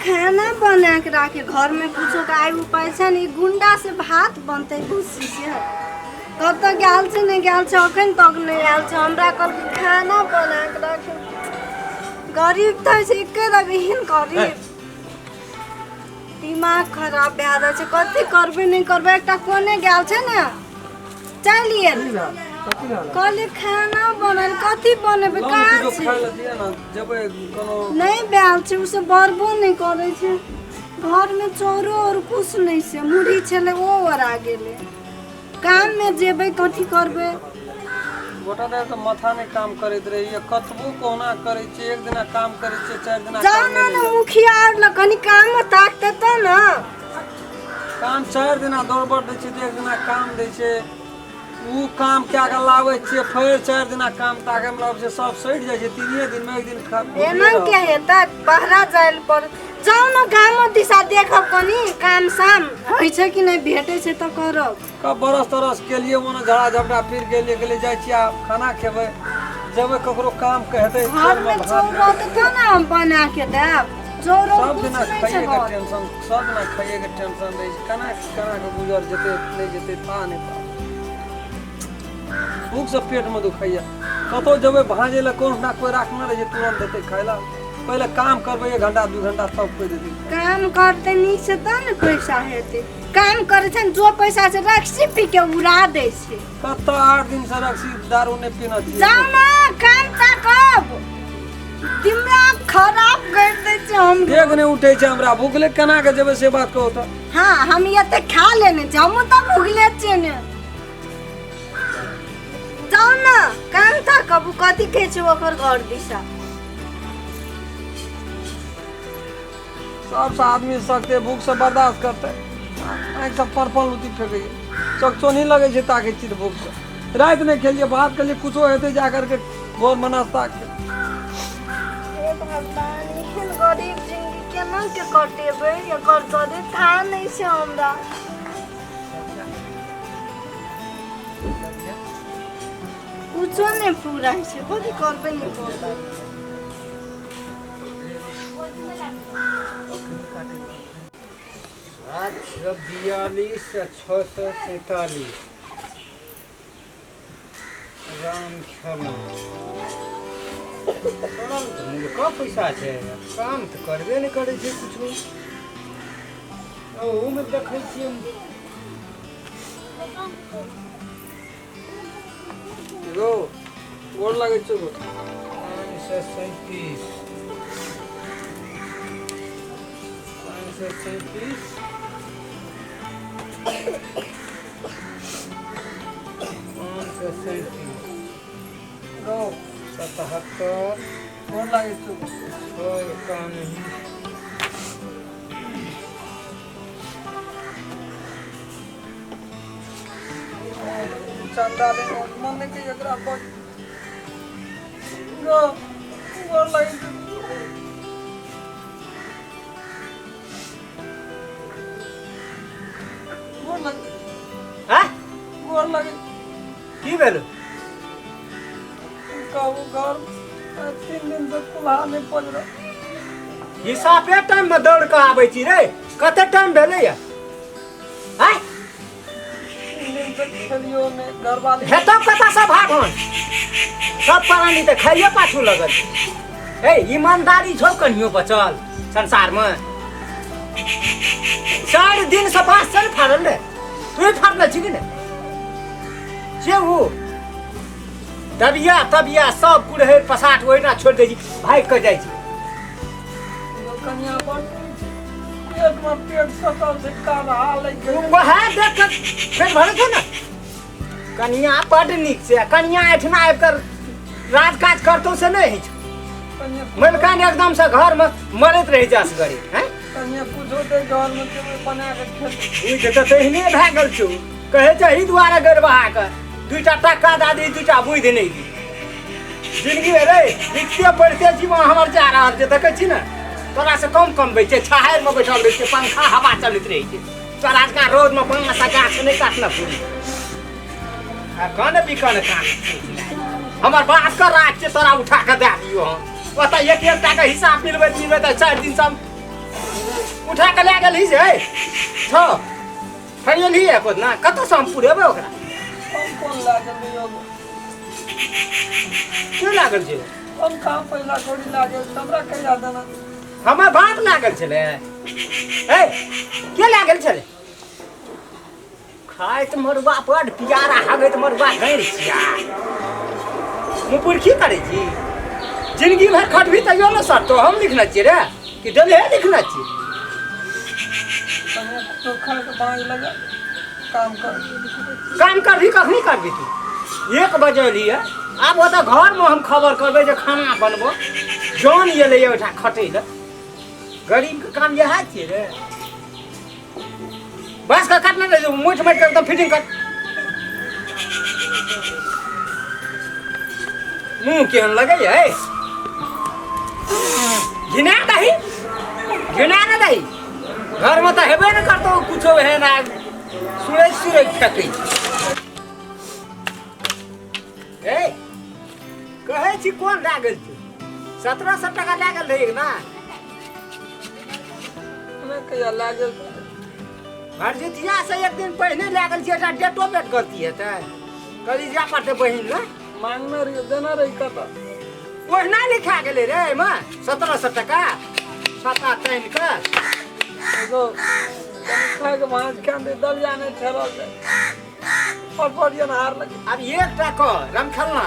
खाना बना के राखे घर में कुछो के आय उपाय छै ने, ई गुंडा से भात बनतै भूसी से। कतऽ गेल छै नहि गेल छै, अखन तक नहि आयल छै। हमरा कहलकै खाना बना के राखे। गरीब तऽ छै एके रवि एहन गरीब, दिमाग खराब भए जाइ छै। कथी करबै नहि करबै, एकटा कोने गेल छै ने। चलिए कहली खाना बनल, कथी बनेबै? कहाँ छै? नहि भेल छै, ओ सब बरबो नहि करै छै। घरमे चाउरो आओर कुछ नहि छै, मुरही छलै ओ ओरा गेलै। काममे जेबै कथी करबै? गोटा देर तऽ माथा नहि काम करैत रहैया, कतबो कहुना करै छियै, एक दिना काम करै छियै, 4 दिना जाउ काम ने नहि ने मुखिया आर लग कनि काम ताकतै तऽ ने। काम 4 दिना दौड़बड़ दै छियै तऽ एक दिना काम दै छै। ओ काम कए कऽ लाबै छियै, फेर 4 दिना काम ताकैमे लागै छै, सब सठि जाइ छै 3 दिनमे, एक दिन एना के हेतै? बहरा जाय लए पड़त। जाउ ने गामो दिशा देखब, कनि काम साम होइ छै कि नहि, भेटै छै तऽ करब। कब बरस तरस केलिए ओना झड़ा झपटा फिर गेलिए, गेलिए जाइ छियै आब खाना खेबै, जेबै ककरो काम के हेतै। घरमे चाउर रहतै तऽ ने हम बना के देब। चाउर सब कुछ दिना नहि छै खाइए के घर। टेंशन, सब दिना खाइए के टेंशन रहै छै। केना केना के गुजर जेतै नहि जेतै ता नहि पता। भूख से पेट में दुखाइया। कतौ जेबै भाँजै लए कोनो ना कोइ राखने रहै छै, तुरंत देतै खाइ लए। पहिले काम करबै 1 घंटा 2 घंटा तब कोइ देतै। काम करतै नीक से तब ने पैसा हेतै। काम करै छै ने, जो पैसा छै रक्सी पी के उड़ा दै छै। कतऽ 8 दिन से रक्सी दारू नहि पीना छियै। जाउ ने काम ताकब, दिमाग खराब कर दै छै हम। देख नहि उठै छै हमरा, भूखले केना के जेबै से बात कहू तऽ। हाँ हम एते खा लेने छी, हमहूँ तऽ भूखले छियै ने। जाउ ने काम ताकब, कथी कहै छै ओकर घर दिशा। सबसँ आदमी सकते भूख से बर्दाश्त करते, आँखि सब पर पर लुटी फेकैए, चकचोनी लगै छै ताकै छी तऽ भूख से। राति नहि खेलियै, भात खेलियै, कुछो हेतै जा करके भोरमे नाश्ता के। हे भगवान, एहन गरीब जिंदगी केना के कटेबै? एकर तोरे था नहि छै हमरा। कुछो नहि पूरा छै, कथी करबै नहि करबै। 742 आ 647 राम खेलौन। तोरा तऽ मुर्खा पैसा छै, काम तऽ करबे नहि करै छै कुछो। ओहूमे देखै छियै। गो गोर लागै छौ गो। 537, 537, 537 गो 77। गोर लागै छौ। 6 91। चंदा ले मन नहि के एकरा पर गो गोर लागै छौ। गोर लागै। हैं? गोर लागै। की भेल? कहू घर 3 दिन से कुल्हा नहि पजरल। हिसाबे टाइम में दौड़ कऽ आबै छी रे, कते टाइम भेलैया? हैं? 3 दिन से खेलियो नहि घरवाली। हेतौ कतऽ से भागन? सब प्राणी तऽ खाइए पाछू लगल छै। हे, ईमानदारी छौ कनियो बचल संसारमे? 4 दिन से बाँस छै ने फाड़ल रे, तू फाड़ने छी कि नहि? से ओ दबिया तबिया सब कुड़हरि पसाट ओहिना छोड़ि दै छी, भागि कऽ जाइ छी। कनिया बड़ पेट में पेट सटल छै, काढ़ा लागि गेल। वएह देख कऽ पेट भरै छौ ने। कनिया बड्ड नीक छै, कनिया एहिठिना आबि कऽ राज काज करतौ से नहि होइ छौ। कनिया मलकान एकदम से घर में मरैत रहै छै असगरे। हैं? कनिया कुछो दे घर में जेबै बना के खेबै। बुझि तऽ तेहने भए गेल छौ, कहै छै एहि दुआरे गड़बहा कऽ 2टा टका दए दी, 2टा बुद्धि नहि दी। जिंदगी रे लिखते पढ़िते जीवन हमर जा रहल छै। देखै छी ने, तोरा से कम कमबै छै, छाहरिमे बैठल रहै छै, पंखा हवा चलैत रहै छै। तोरा जकाँ रौदमे बाँस आ गाछ नहि काटने पूरी आ कन बिकन काट। हमर बाप के राज छै, तोरा उठा कऽ दए दियौ। हम ओतऽ एक एक टाके हिसाब मिलबैत मिलबैत 4 दिन से हम उठा के लए गेलही से है छौ फरियलही एको दिना कतऽसँ हम पुरेबै ओकरा हम कोन लागल रहियो के लागल छै हम कहाँ पैसा कौड़ी लागल हमरा कहिया देना हमर बाप लागल छलै हे के लागल छलै खाइत मरुआ बड पियारा हगैत मरुआ गैर छिया मुपुरखी करै छी जिंदगी भर खटबी तैयो ने सटतो हम लिखने छियै रे कि डलहे लिखने छियै तने तो खा के बाँझ लगा काम कर काम करबी कखनी करबी तू 1 बजे एलियै आब ओतऽ घरमे हम खबर करबै जे खाना बनबो जन एलैए ओहिठाम खटै लए गरीबके काम इएह छियै रे बस का काटना नहीं मुठ मट कर एकदम फिटिंग कर मुंह केहन लगे है घिना दही घिना न दही घर में तो हेबे न करतो कुछो एहन आ सुरैत सुरैत फेकै ए कहै छी कोन लागल छै 1700 टाका लागल रहै ना हमें कहिया लागल भरजितिया से एक दिन पहिने लागल छै एकटा डेटो बेट गलती हेतै कहली जा पड़तै बहिन ले मांगने रहियो देना रही कतऽ ओहिना लिखा गेलै रे एहिमे 1700 टाका छता तानि कऽ एगो कनि खाइके भाँज खान दे दलिया नहि ठहरल छै पर पर हार लगे आब एकटा कह रमखेलना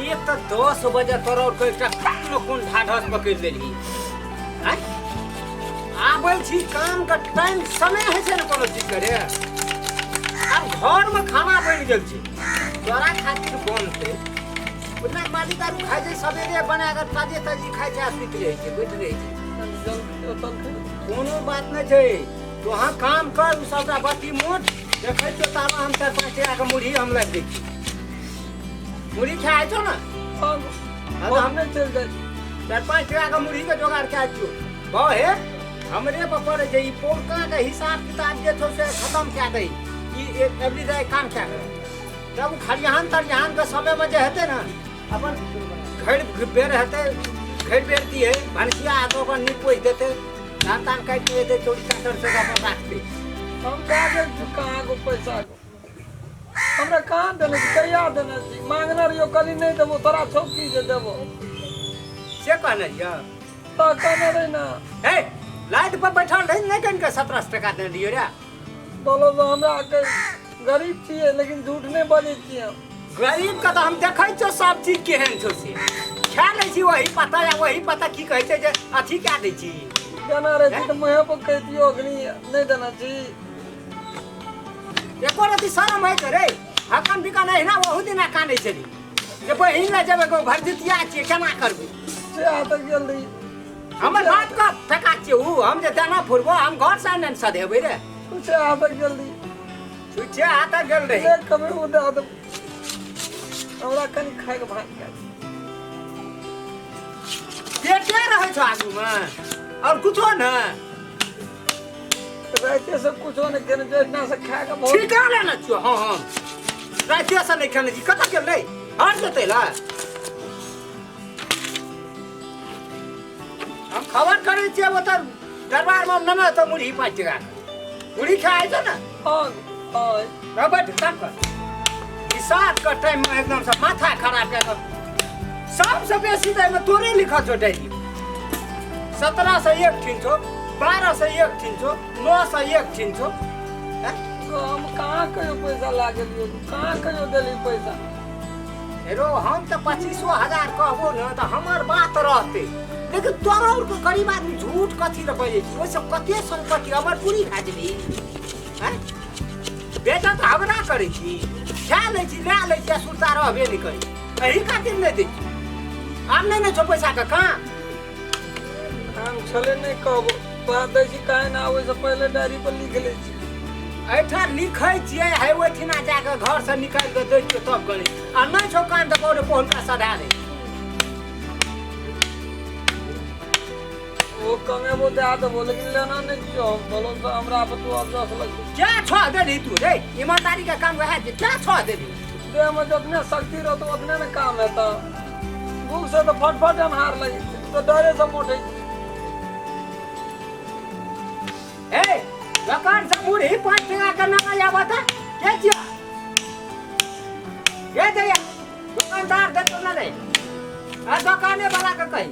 एक तऽ 10 बजे तोरा के एकटा कोनो कोन ढाढस पकड़ि लेलही आँय? आबै छी काम के टाइम समय होइ छै ने कोनो चीज के रे आब घर में खाना बनि गेल छै तोरा खातिर बनतै ओतना मालिक आर खाइ छै सवेरे बना कऽ ताजे ताजी खाइ छै आ सुति रहै छै बैठ रहै छै कोनो बात नहि छै तोहाँ काम कर उ सबटा बत्ती मोट देखै छियौ ताबा हम 4-5 टाका के मुरही हम लाबि दै छी मुरही खाइ छौ ने हाँ तऽ हम नहि चलि जाइ छी 4-5 टाका के मुरही के जोगाड़ कए छियौ बहे हमरे पर पड़ै छै ई पौरका के हिसाब किताब जे छौ से खतम कए दही ई एवरी डे काम कए कऽ तब खरिहान तरिहान के समय में जे हेतै ने अपन घर बेर हेतै घर बेर दिए भनसिया आतो अपन नीप पोछि देतै धान तान काटि के एतै चोरी चाकर से अपन राखतै हम कहाँ गेल छी कहाँ गो पैसा गो हमरा कहाँ देने छी कहिया देने छी मांगने रहियो कहली नहि देबो तोरा छौ की जे देबो से कहने रहियो तऽ कहने रही ना हे लाइट पर बैठल रही नहि कनि के 1700 टका देने रहियो रे बोलो तो हमरा के गरीब छियै लेकिन झूठ नहि बजै छियै हम गरीब के तऽ हम देखै छियौ सब चीज केहन छौ से खा लै छी वही पता या वही पता की कहै छै जे अथी कए दै छी देना रहै छी तऽ मुँहे पर कहि दियौ अखनी नहि देना छी एको रति शरम होइ रे हकन बिकन अहिना ओहू दिना कानै छली जे बहिन लए जेबै गो भरजितिया छियै केना करबै से हाथक गेल रही हमर बाप का टका छियै उ हम जे देना फुरबो हम घर से ने सधेबै रे छुछे हाथक गेल रही छुछे हाथक गेल रही एक कभी ओ दे दे हमरा कनि खाइके भात खाइ पेटे रहै छौ आगूमे और कुछो ने राइते से कुछो नहि खेने छै एहिना से खा के बहुत छिलका लेने छियौ हँ हँ राइते से नहि खेने छी कतऽ गेल रे हट जेतै ला हम खबर करै छियै ओतऽ दरबारमे नेने तऽ मुरही 5 टका मुरही खाइ छै ने हँ हँ रह बैठ काम कर ई सात के टाइम में एकदम से माथा खराब कए कऽ सबसँ बेसी तऽ एहिमे तोरे लिखल छौ डायरी 1701 ठिन छौ 1201 ठिन छौ 901 ठिन छौ हैं? हम कहाँ कहियो पैसा लागलियो कहाँ कहियो देली पैसा हेरो हम तऽ 25,000 कहबो ने तऽ हमर बात रहतै लेकिन तोरा आरके गरीब आदमी झूठ कथी लए बजै छी ओहिसँ कते सम्पत्ति हमर पूरी भए जेबही हैं बेटा तऽ हमरा करै छी खा लै छी लए लै छी आ सुरता रहबे नहि करै छी एहि खातिर नहि दै छी आब नहि ने छौ पैसाके कहाँ हम छले नहि कहबो तोरा दै छी काहे ना ओहिसँ पहिले डायरी पर लिख लै छी एहिठाम लिखै छियै है ओहिठिना जाकऽ घरसँ निकालि कऽ दै छियै तब करै आ नहि छौ कान तऽ कहू पहुलका सधा दे ओ कमेबो दए देबो लेकिन लेना नहि छियौ हम बोलो तऽ हमरा पर तू अब जस लगतौ क्या छह देली तू रे ईमानदारी के काम वएह छै क्या छह देली देहमे जतने शक्ति रहतौ ओतने ने काम हेतौ भूख से तऽ फटफट अन्हार लगै छै तऽ डरे से मोटै छै ए दोकान से मुरही 5 टका के ना आबत है के छिया के दैया दुकानदार देतो ना रे आ दुकाने वाला के कही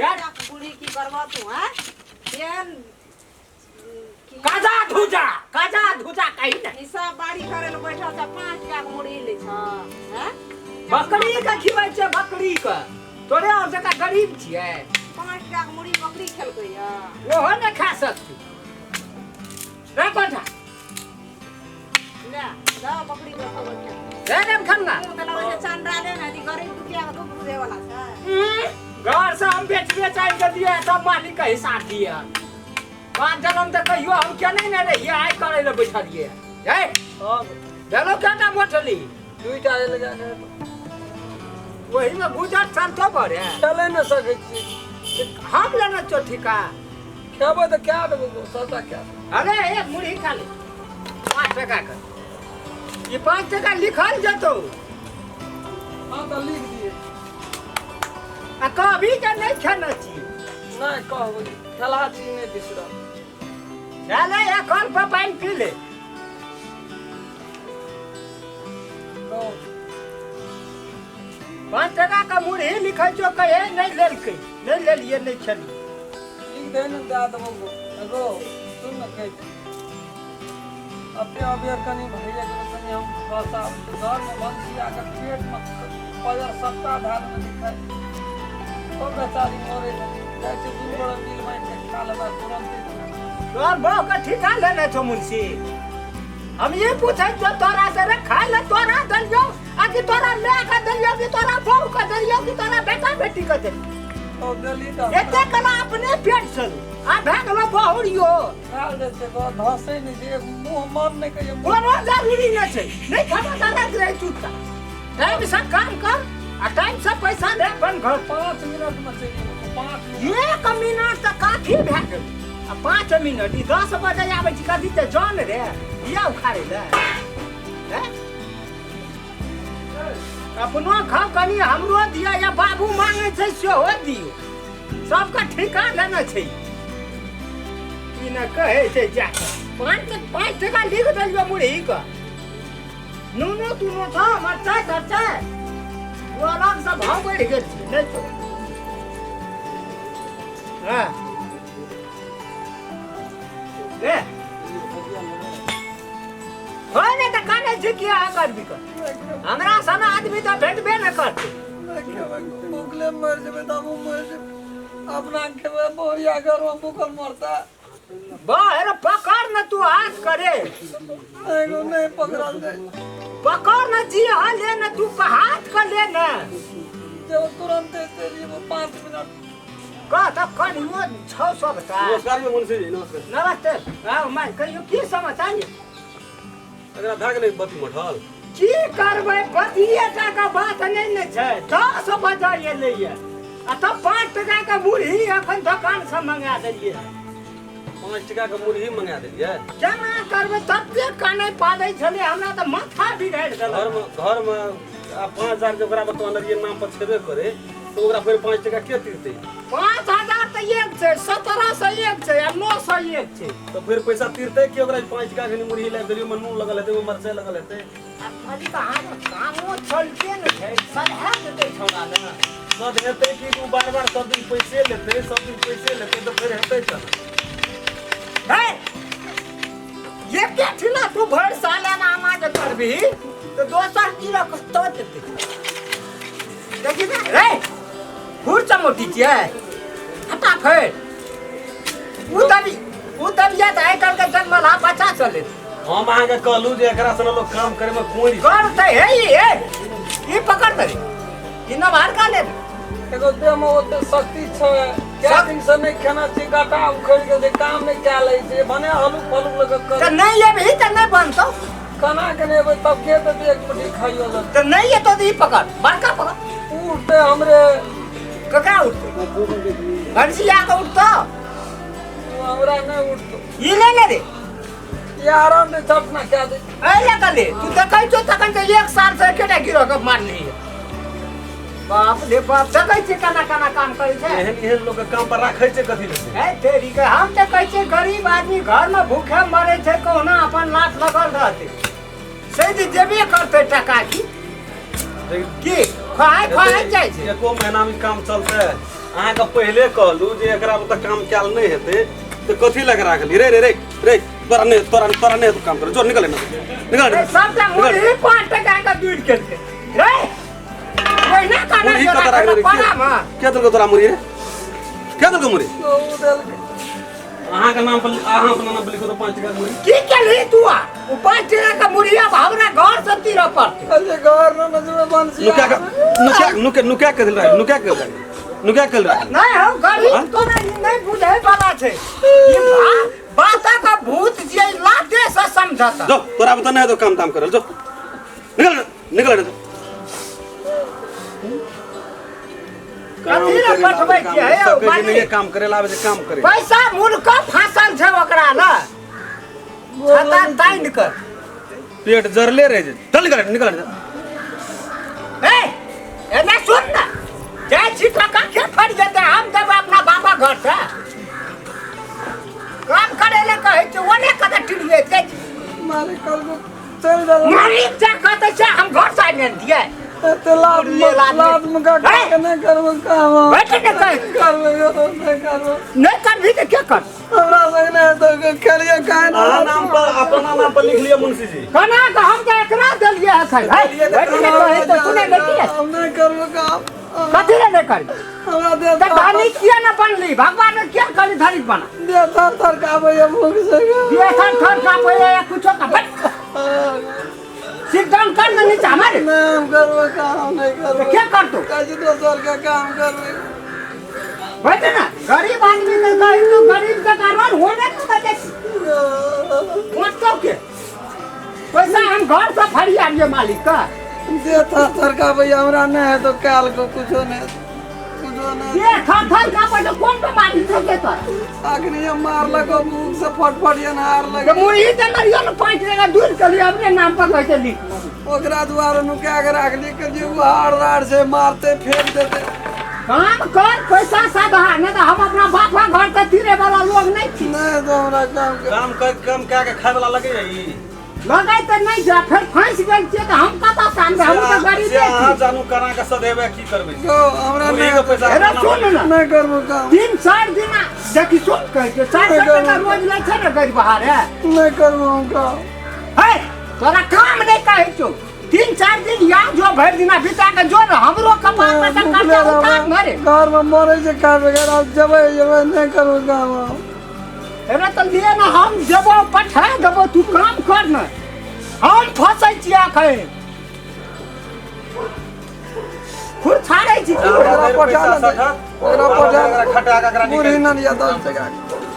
यार बूढ़ी की करबा तू हैं केहन काजा धुजा काजा धुजा कही ना हिसाब बाड़ी करे ले बैठल छ 5 टका के मुरही लै छ हैं बकरी के खिबै छै बकरी के तोरे और जका गरीब छियै 5 टका के मुरही बकरी खेलकै या ओहो नहि खा सकती रे कोठा ले दऽ बकरी के खबर के रे रे खन्ना मुँह तऽ लगै छै चंडाले ने यदि गरीब दुखिया के दुख बुझे वाला छै घर से हम बेच बेच आनि के दिए तब मालिक के हिसाब दिए पाँच जनम तऽ कहियो हम केने नहि रहियै आइ करै लए बैठलियै हे हँ देलो केटा मोटली दुईटा एलै जाके ओहीमे गुजर चलतो बड़े चलै नहि सकै छी हम लेने छौ ठीका खेबै तऽ कए देबो सभटा कए देबो। अरे एक मुरही खा ले 5 टका के ई 5 टका लिखल जेतौ हँ तऽ लिख दिए आ कभी के नहि खेने छी नहि कहबै खेलहा चीज नहि बिसरब चले एखन पर पानि पी ले कहू 5 टका के मुरही लिखल छौ कहे नहि लेलकै नहि लेलियै नहि खेलियै लिख दे ने दए देबो गो एगो सुन ने कहै छी अपने अबेर कनि भैया गेल कनि हम फंसा घरमे भनसिया के पेटमे पयर सबटा धारमे दिखाइ सब बेचारी मरे जाइ छै दू गोड़ा मिल बाँटि के खा लेबै तुरन्ते तोहर बहू के ठिका लेने छौ मुंशी हम ये पूछै छियौ तोरा से रे खाय ले तोरा देलियौ आ कि तोरा माय के देलियौ कि तोरा बहू के देलियौ कि तोरा बेटा बेटी के देलियौ तो देली तऽ एते कला अपने पेट छलू आ भए गेलो बहुरियो खायल जाइ छै गो धसै नहि छै मुँह मन नहि कहियो कोनो जरूरी नहि छै नहि खाना दाना रहै चुपचाप टाइम से काम कर आ टाइम से पैसा दे अपन घर 5 मिनट में चलि जेबो 5 मिनट 1 मिनट तऽ काफी भए गेल आ 5 मिनट ई 10 बजे आबै छी कथी तऽ जन रे बिया उखाड़े ले हैं? अपनो खाउ कनि हमरो दिअ या बाबू मांगे छै सेहो दियौ सबके ठिका लेने छै ई ने कहै छै जा 5 टका लिख देलियौ मुरही के नूनो तूनो छौ मरचाइ तरचाइ ओ अलगसँ भाव बढ़ि गेल छै नहि छौ हँ ले होइ नहि तऽ कानै छी किया करबी कर हमरा सन आदमी तऽ भेटबे नहि करतै भूखले मर जेबै तऽ हमहूँ मरि जेबै अपना खेबै बोरिया घरमे भूखल मरता बाहर पकड़ न तू हाथ करे एगो नहीं पकड़ल जाए पकड़ न जी हाँ ले न तू हाथ कर ले न जब तुरंत चलिए वो 5 मिनट कह तब कनियो छौ सब ता नमस्कार यौ मुंशी जी नमस्कार नमस्ते आओ माय कहियो की समाचार ये एकरा भए गेलै बत्ती मठल की करबै बतिये टा के बात नहि ने छै 10 बजे एलैया आ तब 5 टका के मुरही अखन दोकान से मंगा देलियै 5 टका के मुरही मंगा देलियै केना करबै तते कानै पादै छलै हमरा तऽ माथा बिगाड़ि देलक घरमे आ 5000 जे ओकरा पर अनरिये नाम पर छेबे करे तऽ ओकरा फेर 5 टका के तीरतै 5000 तऽ एक छै 1701 छै आ 901 छै तऽ फेर पैसा तीरतै कि ओकरा 5 टका के मुरही लाबि देलियै ओहिमे नून लगल हेतै ओहिमे मरचाइ लगल हेतै आ खाली तऽ अहाँके कामो चलते ने छै सलहा देतै छौड़ा ने सद हेतै कि ओ बार बार सब दिन पैसे लेतै सब दिन पैसे लेतै तऽ फेर हेतै केना हे एके ठिना तू भरि साल एना आमा जे करबही तऽ दोसर कीड़ा कतऽ जेतै देखी ने रे फूर चमोटी छियै फटाफट उ दबिया तऽ आइ काल्हिके जन्मलहा बच्चा चले हम अहाँके कहलहुँ जे एकरा सन लोग काम करे में कोई करतै हे ई हे ई पकड़ दे ई नमहर का ले एगो देह में ओते शक्ति छै कए दिन से नहि खेना छी गाटा उखड़ि गेल छै काम नहि कए लै छै भने हलुक फलुक लऽ कऽ तऽ कर नहि एबही तऽ नहि बनतौ केना के नहि एबै तब के देतै एक मुट्ठी खाइयो लए तऽ नहि एतौ तऽ ई पकड़ बड़का पकड़ उठतै हमरे ककरा उठतौ भनसिया के उठतौ हमरा नहि उठतौ ई ले ले रे ये आराम से चटना कए दे एहि लए कऽ ले तू देखै छौ तखन तऽ एक साल से एकेटा गिरह के मारली बाप रे बाप, देखै छियै केना केना काम करै छै। एहन एहन लोक के काम पर राखै छै कथी लए? है तेरी के, हम तऽ कहै छियै गरीब आदमी घरमे भूखे मरै छै, कहुना अपन लात लगल रहतै, से जे जेबे करतै टका की की खोहाइ खोहाइ जाइ छै। एको महीना मे काम चलतै? अहाँके पहिले कहलू जे एकरा तऽ काम कयल नहि हेतै, तऽ कथी लए राखली? रे रे रे रे, तोरा नहि, तोरा तोरा नहि हेतौ काम करे, जो निकल एने, निकल। रे, सबटा मुरही 5 टका के दूध केलकै रे, ओहिना काना मुरही जोड़ा कतऽ राखले रे? पारामे। के देलकौ तोरा मुरही रे? के देलकौ मुरही? ओ देलकै। अहाँके नाम पर, अहाँ अपना नाम पर लिखो तऽ 5 टका के मुरही। की केलही तू? आ ओ 5 टका के मुरही आब हमरा घर से तीरऽ पड़तै। अरे घर न नजर बंसी। नुका के, नुका नुका नुका के देल रहा, नुका के देल, नुका के देल रहा। नहीं हम गरीब हाँ? तो नहीं नहीं बुझे वाला छै। ई बाता का भूत जे लाते से समझता। जो, तोरा बता नहीं तो काम ताम करल, जो निकल निकल निकल। कथी रे पठबै छियै हे यौ, सकै छै मालिक? नहीं काम करे ला आबै छै काम करे। पैसा मूल का फांसल छै ओकरा न छता तानि कर। पेट जरले रहे छै, चल निकल निकल। ए एने सुन न, जाइ छी टका के फट जेतै, हम देबै अपना बाबा घर से। काम करे ले कहै छै, ओने कतऽ टिड़िए जाइ छी। मारे कल को चल जा। मालिक जा कहतै से हम घर से आनि दियै। एते लात ले लात। लात मुका हे? के नहीं करबो काम हम। बैठ ने कह। करबो नहीं करबो। नहीं करबी तऽ के कर? हमरा संग नहीं हेतौ, खेलियो काहे ना। अहाँ नाम पर, अपना नाम पर लिख लिअ मुंशी जी। कना के हम तऽ एकरा देलियै एखन है। बैठ ने कहै तऽ सुनै नहि किया? हम नहीं करबो काम। कथी रे नहि करबी? हमरा दे। तऽ धनिक किया ने बनली? भगवान ने किया कहली धनिक बना? दे थर थर काबैया भूख से। ये थर थर कापैया या कुछो का, बैठ, सिट डाउन कर ने नीचा हमारे। नहीं हम करबो काम, नहीं करबो। तऽ के करतौ? काहे दोसर के काम करबे। बैठ ना, गरीब आदमी के कही तो गरीब के कारण होने तो बचे मतलब के पैसा हम घर से फरिया लिए मालिक का। दे थर थर काबैया, हमरा नहीं है तो काल को कुछो नहीं, कुछो नहीं। ये थर थर कापै तो कोन बीमारी छै के तोरा? अखनी हम मारलक, भूख से फटफट हार तऽ लगे। मुरही तऽ नरियो ने 5 टका दूर करी अपने नाम पर कहै छै लिख। ओकरा दुआरे नुका के राखली के जे उ हार रार से मारते फेंक देते। काम कर, पैसा साधा, नहीं तऽ हम अपना बापा घर से तीरे वाला लोग नहीं छी। नहीं तो हमरा काम कर। काम कर, काम कए के खाय वाला लगैया ई? लगै तऽ नहि छै, फेर फँसि गेल छियै तऽ हम कतऽ से आनबै? हम तऽ गरीबे से अहाँ छी। जानू कना के सधेबै, की करबै? गो हमरा मुरही के नहीं पैसा हेरे सुन ने। नहीं करबो काम। 3-4 दिना देखी, सुन, कहै छियौ 400 टका रोज लै छै ने गरीब बहारे। नहीं करबो हम काम। है तोरा काम नहि कहै छौ, 3-4 दिन या जो भरि दिना बिता के जो ने हमरो कपार पर से भूखले कर्जा उतार रहबै। न रे। घर में मरे छै खाय बगैर, आब जेबै जेबै, नहीं करबो काम हम। हेरे तऽ लिए ने, हम जेबो पठा देबो, तू काम कर ने, हम फसै छियै एखन, खुर छाड़ै छी की? ओकरा पठा पैसा ने दे। सठत, ओकरा पठा ओकरा खटा के एकरा मुरही निकालि। न लिया 10 टका।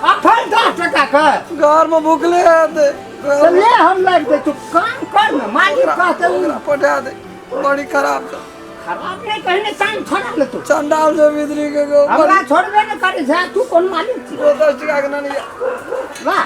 आ फेर 10 टका के? घर में भूखले हेतै। तऽ ले, हम लागि दे, तू काम कर ने, मालिक कहते उ। ओकरा पठा दे, बड़ी खराब छै। खराब नहि कहने चांग छोड़ा ले तू। चंडाल से बिदरी के गो। हमरा छोड़बे ने करै छै, तू कोन मालिक छी? ओ 10 टका के न लिया। वाह,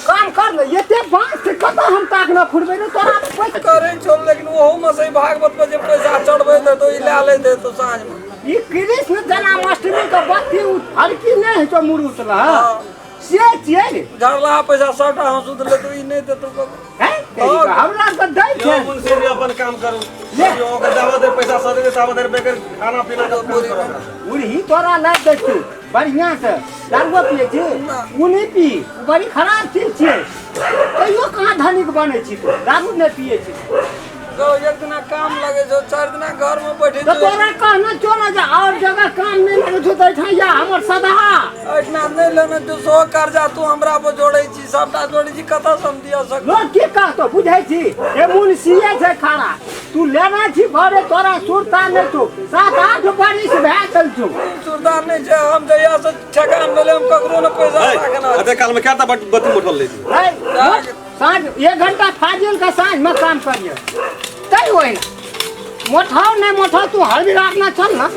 काम कर ने, एते बाँस छै, कतऽ हम ताक न फुरबै रे तोरा पैसा? करै छौ, लेकिन ओहू में से भागवत में जे पैसा चढ़बै दे तो ई लए ले दे तो साँझ में। ई कृष्ण जन्माष्टमी के बत्ती हरकी नहि होइ छौ मुरुत लह? हाँ। से छियै रे। झड़ला पैसा सबटा हम सुध लेतो, ई नहि देतो ककरो। हैं तेरी का, हमरा तऽ दै यौ छै। मुंशी जी, अपन काम करू। ले। यौ, ओकर जाबत धरि पैसा सधेबै ताबत धरि बेगर खाना पीना के काम करू ओकरा से। मुरही तोरा लागि दै छौ बढ़िआँ से। दारुओ पियै छी? ओ नहि पी, ओ बड़ी खराब चीज छियै। तैयो कहाँ धनिक बनै छी तू, दारू नहि पियै छी? गौ, एक दिना काम लगे छौ, 4 दिना घर में बैठे तऽ छौ। तोरा कहना छौ ने जे और जगह काम नहि लगै छौ तऽ एहिठाम या हमर सदहा। एहिठिना नहि लेने छौ, सो कर्जा तू हमरा पर जोड़ै छी, सबटा जोड़ै छी, कतऽ से हम दिअ सकबै? लोग की कहतो बुझै छी? ए मुंशिये छै खड़ा, तू लेने छी भरे, तोरा सुरता नहि छौ, 7-8 बरिस भए गेल छौ। सुरता नहि छै, हम जहिया से ठेकान भेलै हम ककरो ने पैसा है, राखना। एते काल में क्या बत्ती मोटल ले छी? है, साँझ एक घंटा फाजिल के साँझ में काम करिए तै होइ ना मोठाव नहि मोठाव, तू हरबी राखना चल ना,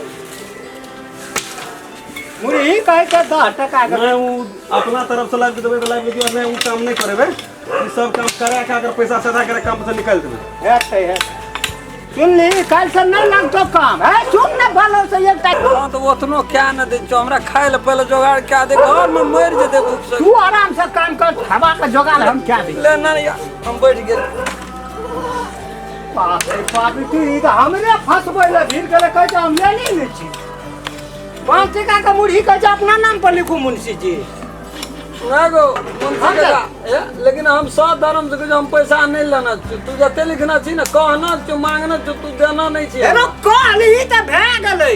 मुरही कहै छै 10 टका के। नहि, उ अपना तरफ से लाबि के देबै तऽ लाबि के दियौ, नहि उ काम नहि करेबै। ई सब काम करा के अगर पैसा सधा के काम से निकालि देबै। हेतै, हेतै। सुनली काल्हि से नहि लगतो काम है सुन ने बालो से एकटा। हाँ तऽ ओतनो क्या ने दै छौ हमरा खाय लए पहिले जोगाड़ कए दे, घरमे मरि जेतै भूख से। तू आराम से काम कर, हवा के जोगाड़ हम क्या दी। ले ना या, हम बैठ गेल। बाप रे बाप, तू ई तऽ हमरे फंसबै लए भीड़ गेलै, कहै छै हम ले नहि लै छी। 5 टका के मुरही कहै छै अपना नाम पर लिखू मुंशी जी। ना गो मुंशी काका, ए, लेकिन हम सब धर्म से कहै छी, हम पैसा नहीं लेना छी। तू जते लिखना छी ना कहना छी मांगना छी, तू देना नहीं छी। एनो कहली तऽ भए गेलै,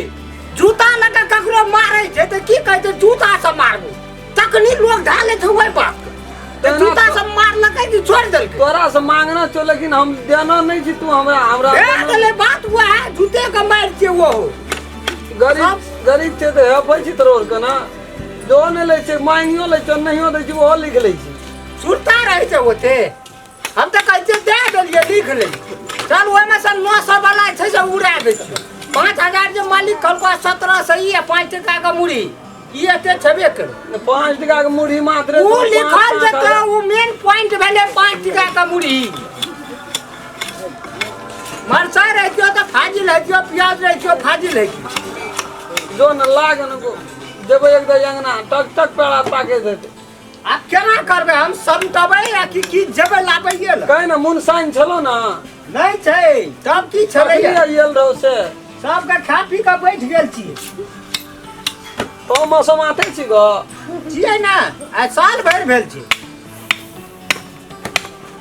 जूता लऽ कऽ ककरो मारै छै तऽ की कहै छै जूता से मारबू, तखनी लोग ढाले छै ओहि बात के। तऽ जूता से मारलकै कि छोड़ि देलकै? तोरा से मांगना छौ लेकिन हम देना नहीं छी, तू हमरा हमरा भए देना। गेलै बात वएह, जूते के मारि छियै ओहो। गरीब गरीब छै तऽ हेपै छी तोरो के ना, जो नहि लै छै मांगियो लै छै नहियो दै छै ओहो लिख लै छै। सुरता रहै छै ओते। हम तऽ कहै छियै दए देलियै लिख लै, चल ओहिमे से 900 वाला छै से उड़ा दै छियै। 5000 जे मालिक कहलको 1700 ई आ 5 टका के मुरही, ई एते छेबे करै। 5 टका के मुरही मात्र ओ पाँच लिखल पाँच जेतै, हजार। ओ मेन पॉइंट भेलै 5 टका के मुरही। मरचाइ रहितियो तऽ फाजिल हेतियो, प्याज रहितियो फाजिल हेतियो। जो न लाग न गो जेबै एक दे अंगना टक टक पेड़ा पाके देतै। आब केना करबै हम समटबै आ कि की जेबै लाबैये लए? कहै ने मुनसाइन छलो ना। नहि छै तब की छलै? अखनी आयल रहो से। सबके खा पी कऽ बैठ गेल छियै। तो मौसम आते छी गो? छियै ना, आइ साल भरि भेल छी।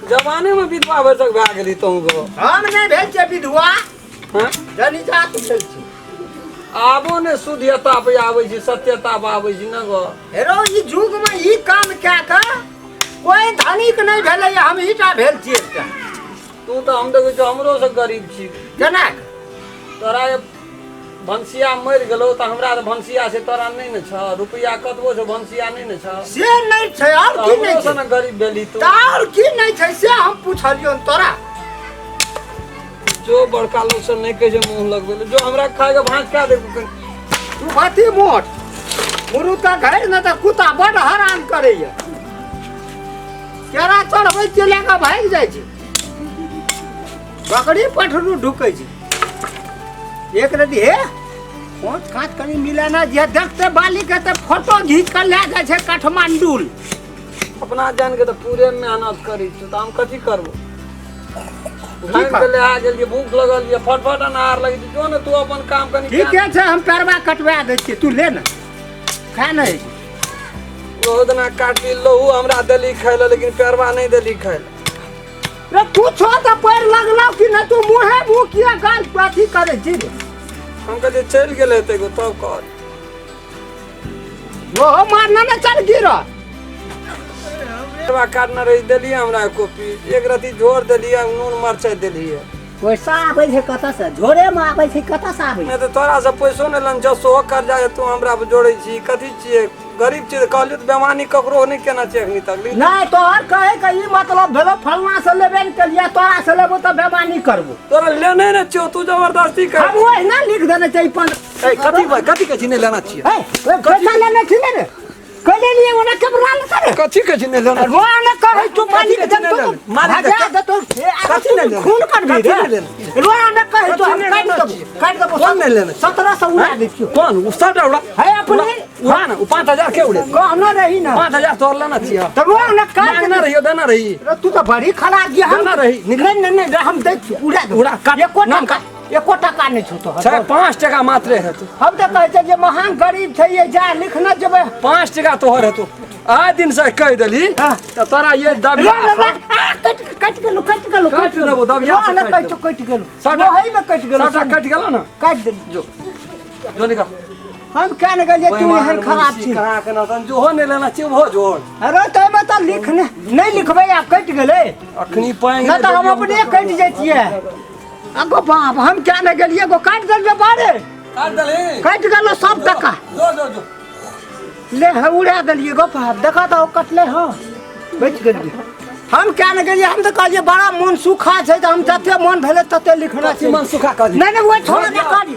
जवाने में विधवा भरि तक भए गेली तोहू गो। हम नहि भेल छियै विधवा, हाँ? जनिजात भेल छी। आबो ने शुद्धियता पे आबै छी, सत्यता पे आबै छी ना गो। हेरो ई युग में ई काम कए कऽ कोई धनिक नहि भेलै, हम ईटा भेल छियै एकटा। तू तऽ हम देखै छियौ हमरो से गरीब छी। केना? तोरा ये भनसिया मरि गेलौ तऽ हमरा तऽ भनसिया से तोरा नहि ने छौ, रुपैआ कतबो छौ भनसिया नहि ने छौ। से नहि छै और की नहि हमरो से छै? ने गरीब भेली तू। तऽ और की नहि छै से हम पुछलियौ तोरा। जो बड़का लोग से नहि कहै छै मुँह लगबै लए, जो हमरा खाय के भाँज खा देबू कनि। तू भाती मोट मुरुद का घर ने तऽ कुत्ता बड हरान करैया, केरा चढ़बै छियै लए कऽ भागि जाइ छै, बकरी पठरू ढुकै छै। एक रति हे कोच काच कनि मिलाना जे देखते बाली के तऽ फोटो घीच कऽ लए जाइ छै काठमांडू। अपना जान के तऽ पूरे मेहनत करै छियौ तऽ हम कथी करबो? घाम के ले आ गेलियै, भूख लगल ये, फटफट अनार लगै छै, जो ने तू अपन काम कनि। ठीके छै, हम पेरवा कटवा दै छियै, तू ले ने खा ने। ओहो दिना काटली लहू हमरा देली खाय लए, लेकिन पेरवा नहि देली खाय लए। रे कुछो तऽ पैर लगलौ कि नहि? तू मुँहे मुँह किया गाल अथी करै छी रे? हम कहलियै चलि गेल हेतै गो तब कह। ओहो मारना ने चल गिरल। पेरवा काटने रही देलियै हमरा कॉपी, एक रत्ती झोर देलियै नून मरचाइ देलियै। पैसा आबै छै कतऽ से? झोरे मे आबै छै, कतऽ से आबै? नहि तऽ तोरा से पैसो नहि लन छौ, सेहो कर्जा तू हमरा पर जोड़ै छी। कथी छियै गरीब छियै तऽ कहलियौ तऽ बेमानी ककरो नहि केना छै एखनी तक। नहि तोहर कहै के ई मतलब भेलौ फलना से लेबे ने केलियै, तोरा से लेबो तऽ बेमानी करबो। तोरा लेने ने छियौ, तू जबरदस्ती कर। हम ओहिना लिख देने छै अपन। ए कथी कथी कहै छी नहि लेना छियै? ए पैसा लेने छी ने रे? कह लिए ओना कमरा ले रे। कथी कहै छी नहि लेना? रो ने कहै तू मालिक कथी देतो, मालिक भगा देतो, कथी नहि लेना? खून करबी कथी रे? नहि लेना? रो ने कहै तो हम कथी नहि काटि लेना देबो, छियै? काटि देबो। कोन नहि लेना? 1700 उड़ा दै छियौ। कोन ओ सबटा उड़ा? है अपने उड़ा ने, ओ 5000 के उड़े? कहने रही ना। 5000 तोहर लेना छियै। तो रो ने काट मांगना रहियो देना रही। रे तू तो बड़ी खराब गिया। देना रही। नहीं नहीं नहीं हम दै छियौ, उड़ा देबो। उड़ा, काट। एको नाम टका, एको टका नहि छौ तोहर। छै 5 टका मात्रे हेतौ। हम तऽ कहै छियै जे महान गरीब छै ये, जा लिखने जेबै। 5 टका तोहर हेतौ। आइ दिन से कहि देली हाँ। तऽ तोरा ये दबिया रे, रे, आ, कटि कटि गेलौ, कटि गेलौ, काटि देबो, दबिया रो से ने काटि कहै देबो। छौ, कटि गेलौ। सबटा ओहीमे कटि गेलौ, सबटा कटि गेलौ ने? काटि देली। जो जो निकल। हम क्या ने गेलियै तू एहन खराब छी। कहाँ के नतन जोहो नहि लेना छियै ओहो जोड़। अरे तैमे तऽ लिखने नहि लिखबै, आब कटि गेलै। अखनी पानि नहि तऽ हम अपने कटि जैतियै। अगो बाप, हम क्या ने गेलियै गो, काटि देलियै बारे। काटि देलही? कटि गेलौ सब टका। जो जो जो ले हे उड़ा देलियै गो बाप, देखा तऽ ओ कटलै। हँ बचि गेलियै। हम क्या ने गेलियै, हम तऽ कहलियै बड़ा मन सूखा छै तऽ हम जते मन भेलै तते लिखना कथी छै। मन सुखा कहली? नहि नहि ओ छोड़ ने करी।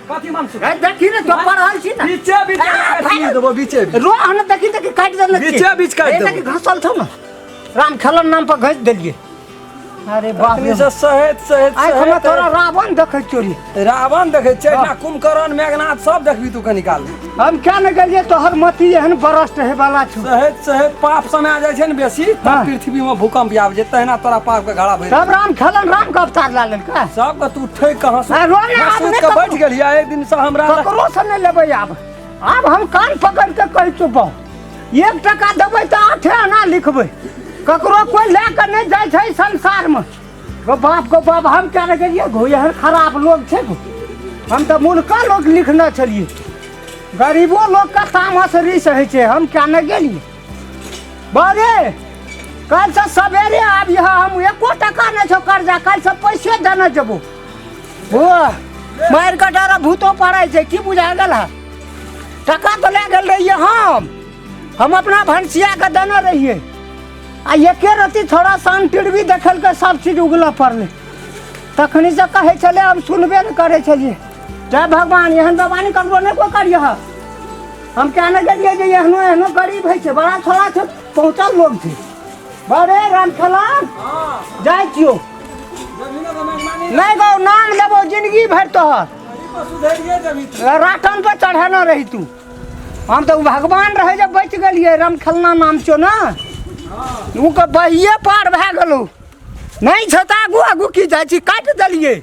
कथी मन सुखा? हे देखी ने, तो पढ़ल छी ने। बीचे बीच आ, देबो, बीचे बीच। रो ने देखी देखी काटि देने छियै। बीचे बीच काटि हे देबो। देखी घसल छौ ने, राम खेलन नाम पर घसि देलियै। अरे बाप रे। तखनी से सहैत सहैत आइ हम सहैत तोरा रावण देखै चोरी रावण देखै छै ना कुंभकर्ण मेघनाथ सब देखबी तू कनी काल हम क्या ने गेलियै तोहर मती एहन बरस्ट हे वाला छौ सहैत सहैत पाप समय जाइ छै ने बेसी तब हाँ। पृथ्वी में भूकंप आबि जेतै तहिना तोरा पाप के घड़ा भरि सब राम खेलन राम के अवतार ला लेलकै सबके तू ठोकि कऽ हंसू आ, रो ने, आब हंसू नहि के ककरो। बैठ गेलियै एक दिन से हमरा ककरो से नहि लेबै आब आब हम कान पकड़ि के कहै छौ बहु एक टका देबै तऽ आठे आना लिखबै ककरो कोइ लए कऽ नहि जाइ छै संसारमे गो बाप गो बाप हम क्या ने गेलियै गो एहन खराब लोग छै गो हम तऽ मूर्खा लोग लिखने छलियै गरीबो लोकके तामस रिस होइ छै हम क्या ने गेलियै बरे काल्हिसँ सवेरे आबिह हम एको टका नहि छौ कर्जा काल्हिसँ पैसे देने जेबो ओ मारि कऽ डर भूतो पड़ै छै की बुझा गेल है टका तऽ लए गेल रहियै हम अपना भनसियाके देने रहियै आ एके रति थोड़ा सान टिड़बी देखलकै सब चीज उगलऽ पड़लै तखनी से कहै छलै हम सुनबे नहि करै छलियै जय भगवान एहन बेमानी ककरो नहि कोइ करियह हम क्या नहि गेलियै जे एहनो एहनो गरीब होइ छै बड़ा थोड़ा छै पहुँचल लोग छै बड़े राम खेलान जाइ छियौ नहि गौ नाम लेबौ जिंदगी भरि तोहर राटन पर चढ़ेने रही तू हम तऽ भगवान रहै जे बचि गेलियै रामखेलना नाम छौ ने ओ के बहिए पार भए गेलौ नहि छै तऽ आगू आगू की जाइ छी काटि देलियै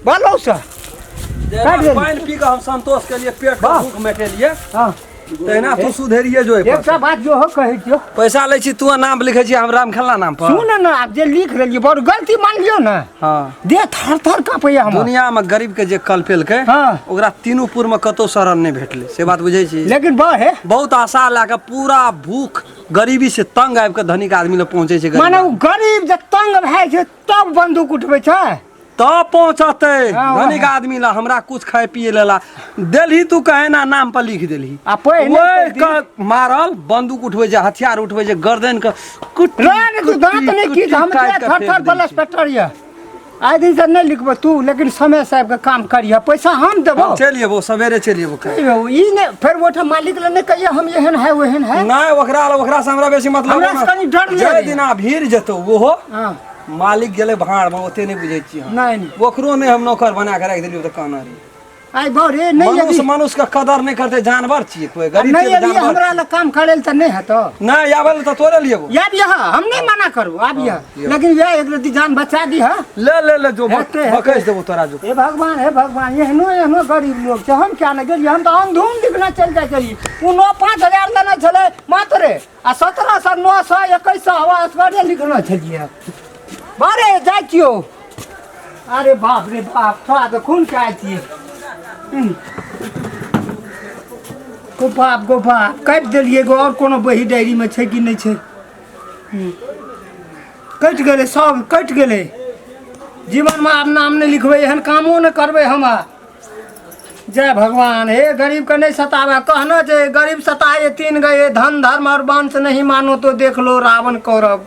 बोलौ से काटि देलियै पानि पी कऽ हम संतोष केलिए पेट के वाह। भूख मेटेलिए हँ तहिना तू सुधरिए जो एहिपर। एकटा बात जो हो कहै छियौ पैसा लै छी तू नाम लिखै छी हम राम खेलना नाम पर सुन ने आब जे लिख लेलियै बड़ गलती मान लियौ ने हँ देह थर थर काँपैया हमर दुनिया में गरीब के जे कलपेलकै हँ। ओकरा तीनू पुर में कतौ शरण नहि भेटलै से बात बुझै छी लेकिन बह हे बहुत आशा लए कऽ पूरा भूख गरीबी से तंग आबि कऽ धनिक आदमी लग पहुँचै छै गरीब माने ओ गरीब जे तंग भए छै तब बंदूक उठबै छै तब पहुँचतै हाँ, धनिक आदमी ला हमरा कुछ खाए पिए लेला देलही तू कहे ना नाम पर लिख देलही आ पहिने ओहि तऽ के मारल बंदूक उठबै छै हथियार उठबै छै गर्दन के कुट्टी रे रे तू दाँत नहि की कुट्टी हम काटि के थर फेंक थर दै छै। प्लस यऽ आइ दिन से नहि लिखबो तू लेकिन समय से आबि कऽ काम करिह पैसा हम देबो हम चलि अयबो सवेरे चलि अयबो काल्हि। यौ, ई नहि फेर ओहिठाम मालिक लग नहि कहिए हम एहन है ओहन है नहि ओकरा ओकरा से हमरा बेसी मतलब हमरा से कनि डर जे लगैए। दिना भीड़ जेतौ ओहो हँ मालिक गेलै भाड़ में ओते नहि बुझै छियै हम नहि नहि ओकरो नहि हम नौकर बना के राखि देलियै तऽ काना रे आइ बड़े नहि मनुष्य यदि मनुष्य के कदर नहि करतै जानवर छियै कोइ गरीब नहि छियै तऽ यदि जानवर हमरा लग काम करै लए तऽ नहि हेतौ नहि आबै लए तऽ तोरे लिए आब यह हम नहि मना करू आब यह लेकिन यह एक रति जान बचा दी है ले ले ले जो हेतै, हेतै। बकैस देबो तोरा जो हे भगवान हे भगवान एहनो एहनो गरीब लोग छै हम क्या नहि गेलियै हम तऽ अंधूम दिखना चलि जाइ छलियै ओ नओ 5000 लेने छलै मात्रे आ 1700 900 2100 हवा असगरे लिखने छलियै बारे जाइ छियौ अरे बाप रे बाप थोड़ा तऽ खून के आइ छियै गो बाप गो बाप काटि देलियै गो आओर कोनो बही डायरीमे छै कि नहि छै कटि गेलै सब कटि गेलै जीवनमे आब नाम नहि लिखबै एहन कामो नहि करबै हम आब जय भगवान हे गरीब के नहीं सतावे कहना चाहिए गरीब सताए तीन गए धन धर्म और वंश नहीं मानो तो देख लो रावण कौरव।